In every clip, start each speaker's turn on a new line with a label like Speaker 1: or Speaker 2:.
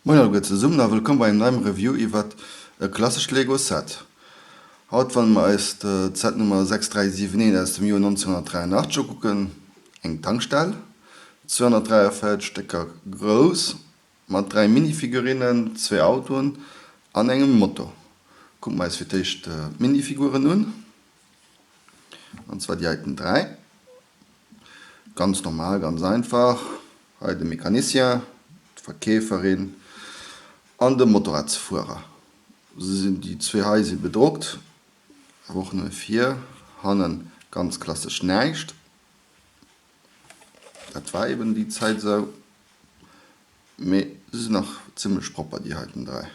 Speaker 1: Moien alleguer zesummen a wëllkomm bei engem neiem Review iwwert e klassescht Lego Set. Haut wëllen mer eis d'Set Nummer 6371 aus dem Joer 1983 ukucken, eng Tankstell, 243 Stécker grouss, mat 3 Minifigurinnen, zwee Autoen an engem Moto. Kucke mer eis fir d'éischt d'Minifiguren un, an zwar déi heiten 3. Ganz normal, ganz einfach. Hei de Mecanicien, d'Verkeeferin an de Motorradsfuerer. Se sinn, déi zwee hei si bedruckt, awer och nëmme vir, hannen ganz klassesch näischt. Dat war eben déi Zäit esou. Mee se sinn nach zimmlech propper déi heiten 3.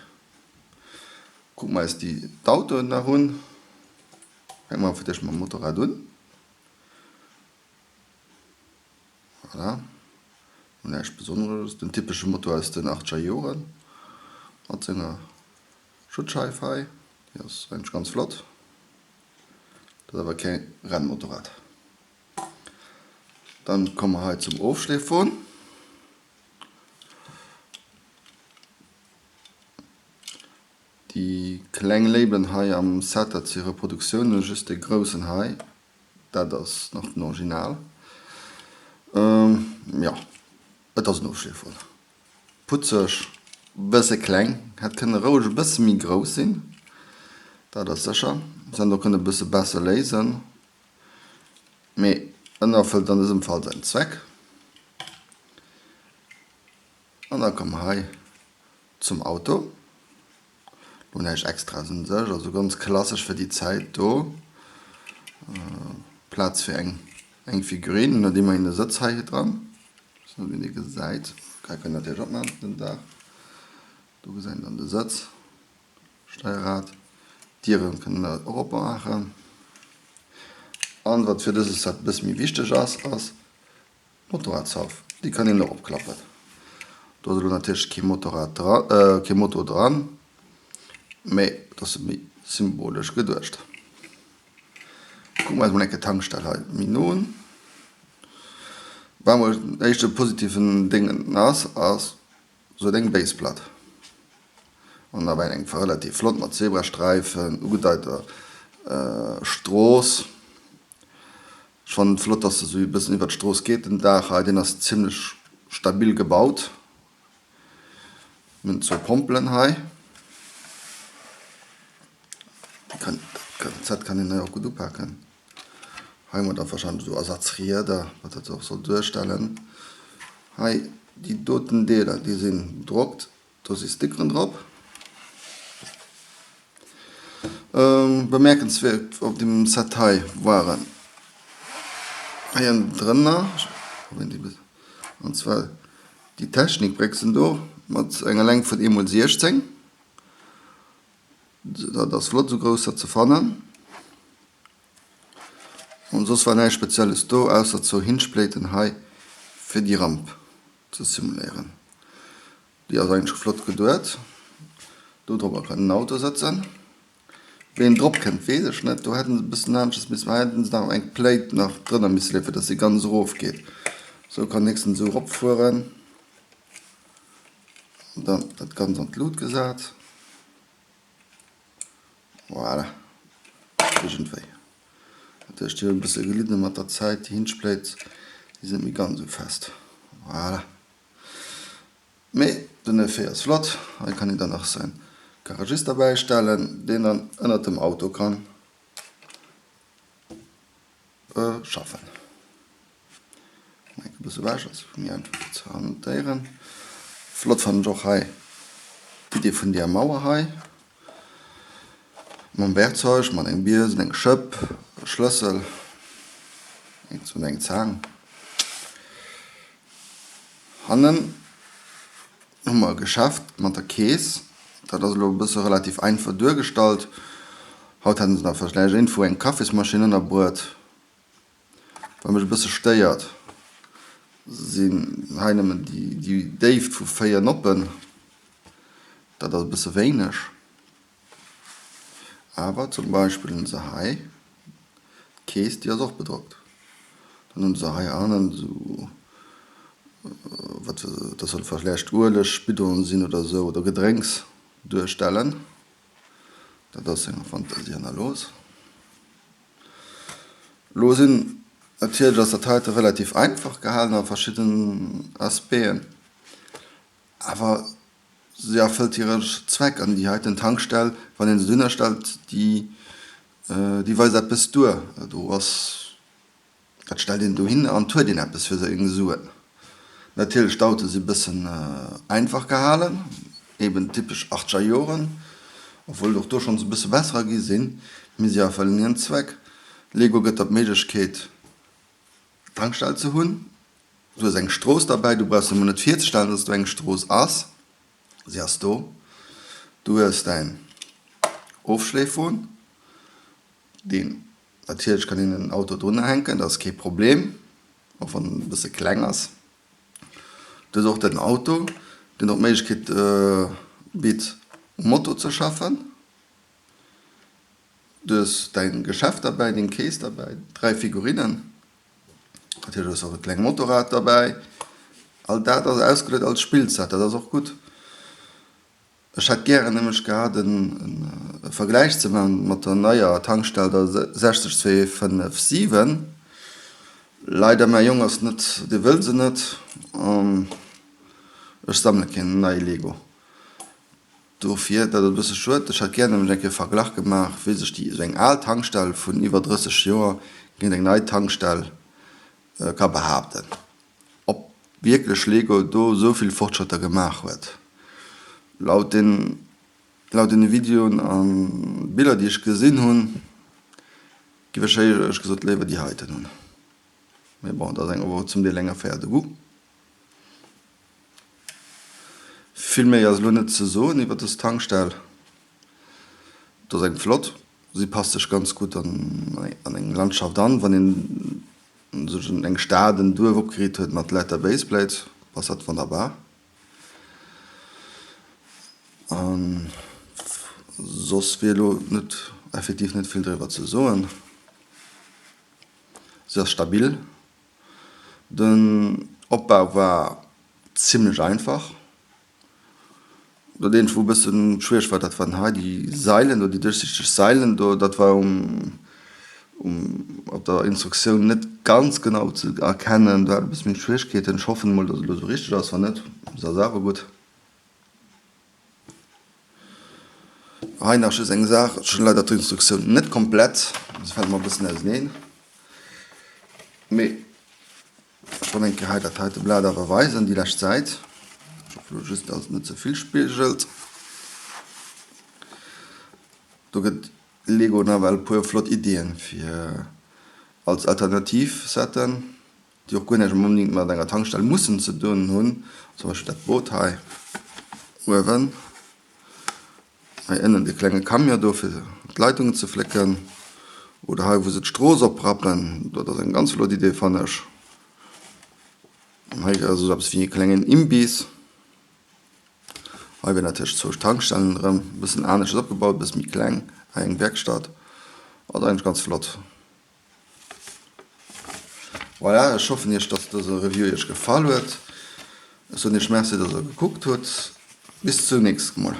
Speaker 1: Kucke mer eis déi d'Autoen nach un. Fänke mer fir d'éischt mam Motorrad un. Voilà. Näischt Besonneres, den typesche Moto aus den achtzeger Joren mat senger Schutzscheif hei, déi ass eigentlech ganz flott. Dat ass awer kee Rennmotorrad. Dann komme mer hei zum Ofschleefwon. Déi kleng Labelen hei am Set, dat si Reproduktiounen, just dee groussen hei, dat ass nach den Original. Jo, et ass en Ofschleefwon. Putzeg, bësse kleng, hätt kënne roueg e bësse méi grouss sinn, dat ass sécher. Se hätten och kënne e bësse besser léisen, mee en erfëllt an dësem Fall säin Zweck. An da komme mer hei zum Auto. Lo näischt Extraes un sech, also ganz klassesch fir déi Zäit do. Plaz fir eng eng Figurine, hunn dat ëmmerhin e Sëtz hei dran, weess net ob een dee gesäit, hei kann een natierlech opmaachen den Daach, do gesäit een dann de Sëtz, Steierrad, d'Diere kënnen der och opmaachen. An wat fir dëse Set e bësse méi wichteg ass, ass Motorradshauf, déi kann een och opklappen. Do ass elo natierlech kee Motorrad dran, kee Moto dran, mee et ass méi symbolesch geduecht. Kucke mer eis mol eng Kéier d'Tankstell hei méi no un. Wat mol den éischte positiven Déngen ass, ass se huet eng Baseplatt an nawell eng relativ flott mat Zebrasträifen, ugedeiter Strooss. Ech fannen et flott dass se sou e bëssen iwwert d'Strooss geet. Den Daach hei deen ass zimlech stabil gebaut. Mir hunn zwou Pompelen hei. Déi kann, dat Set kann een hei och gutt upaken. Hei hu mer da wahrscheinlech esou Ersatzrieder, wat dat och soll duerstellen. Hei déi doten Deeler déi sinn bedruckt. Do si Stickeren drop. Bemerkenswäert op dem Set hei waren hei ënnendrënner, an zwar déi Technikbréchsen do mat enger Längt vun eemol 16. Dat ass flott esou grousser ze fannen. An soss war näischt Spezielles do, ausser zwou Hinge-Platen hei fir déi Ramp ze simuléieren. Déi ass eigentlech flott geduet. Do drop kann en Auto sëtzen. Wéi en drop kënnt weess ech net. Do hätten se e bëssen aneschters missen maachen. Hätten se nach eng Plate nach drënner misse leeën, fir dass se ganz erof geet. Sou kann héchstens esou erop fueren. An dann dat Ganzt an d'Lut gesat. Voilà. Iergendwéi. Natierlech déi hunn e bësse gelidden mat der Zäit, déi Hinge Plates, déi sinn net méi ganz esou fest. Voilà. Mee den Effet ass flott. Hei kann een dann nach säin Garagist derbäi stellen, deen dann ënnert dem Auto kann schaffen. Eng e bësse ewech, ass méi einfach fir ze hantéieren. Flott fannen ech och hei d'Idee vun deeër Mauer hei mam Werkzeug, mat engem Biesen, eng Schëpp, e Schlëssel, eng Zaang. Hannen hu mer e Geschäft mat der Kees. Dat ass elo e bësse relativ einfach duergestallt. Haut hätte se nach vläicht iergendwou eng Kaffismaschinn ënnerbruet. Wat mech e bësse stéiert, sinn hei nëmmen déi Déift vu 4 Noppen. Dat ass e bësse wéineg. Awer zum Beispill hunn se hei d'Kees, déi ass och bedruckt. Dann hunn se hei hannen esou. Wat, dat soll vläicht Ueleg, Bidon sinn oder esou, oder Gedrénks duerstellen. Dat ass senger Fantasie hannerlooss. Lo sinn, natierlech ass dat heite relativ einfach gehalen a verschidden Aspecten, awer se erfëllt hire Zweck an déi heiten Tankstell, wann ee se dohinner stellt, déi, déi weist eppes duer. Do ass Dat stellt een dohin an et huet een eppes fir seng Suen. Natierlech d'Autoe si bëssen einfach gehalen, eben typesch achtzeger Joren, obwuel et och do schonns e bësse besserer gi sinn, mee si erfëllen hiren Zweck. Lego gëtt der d'Méiglechkeet Tankstell ze hunn. Du hues eng Strooss derbäi, du brauchs der emol net virzestellen, dass do eng Strooss ass, si ass do. Du hues däin Ofschleefwon, deen Natierlech kann een en Auto drunner hänken, dat ass kee Problem, och wann en e bësse kleng ass. Do ass och den Auto, deen och d'Méiglechkeet bitt um Moto ze schaffen. Du hues däin Geschäft derbäi, deng Kees derbäi, 3 Figurinnen, natierlech hues de och e klenge Motorrad derbäi. All dat ass ausgeluet als Spillset, dat ass och gutt. Ech hätt gären nämlech gehat e Vergläich ze man mat der neier Tankstell der 60257. Leider mäi Jong ass net, dee wëll se net an ech sammele keen neie Lego. Dofir, dat ass e bësse schued. Ech hätt gären nämlech eng Kéier e Verglach gemaach wéi sech déi esou eng al Tankstell vun iwwer 30 Joer géint eng nei Tankstell ka behaapten. Ob wierklech Lego do esou vill Fortschrëtter gemaach huet? Laut den laut den Videoen an Biller déi ech gesinn hunn, giff ech éierlech gesot léiwer déi heiten hunn. Mee bon, dat ass eng awer zum Deel eng Affaire de goût. Vill méi ass elo net ze soen iwwer dës Tankstell. Et ass eng flott, si passt sech ganz gutt an an eng Landschaft an, wann een sech eng Stad, en Duerf opgeriit huet mat Letter Baseplate, passt dat wonnerbar. An soss wier elo net effektiv net vill driwwer ze soen. Se ass stabil. Den Opbau war zimlech einfach. Dat eenzegt wou e bëssen schwiereg war, dat waren hei déi Sailen do, déi duerchsichteg Sailen do. Dat war um um op der Instruktioun net ganz genau ze erkennen. Do hat e bësse méi Schwieregkeeten. Ech hoffen emol, datt et elo esou richteg ass. Wann net, ass awer gutt. Hei nach just eng Saach, ech hunn leider d'Instruktioun net komplett, se fält mer e bëssen auseneen, mee Ech wollt eng Kéier hei dat heite Blat awer weisen, déi lescht Säit. Ech hoffe lo just, dass et net ze vill spigelt. Do gëtt Lego nawell e puer flott Iddien fir als Alternativ-Setten, déi och guer näischt onbedéngt mat enger Tankstell mussen ze dunn hunn. Zum Beispill dat Boot hei uewen. Hei ënnen dee klenge Camion do fir d'Leitungen ze flécken oder hei wou se d'Strooss oprappen, dat ass eng ganz flott Idee fannen ech. An hei ass esou eppes wéi e klengen Imbiss. Hei wier natierlech zwou Tankstellen erëm e bëssen aneschters opgebaut, e bësse méi kleng, hei eng Werkstatt, ass eigentlech ganz flott. Voilà, ech hoffen iech dass dëse Review iech gefall huet. Ech soen iech Merci dass der gekuckt hutt. Bis zum nächsten mol.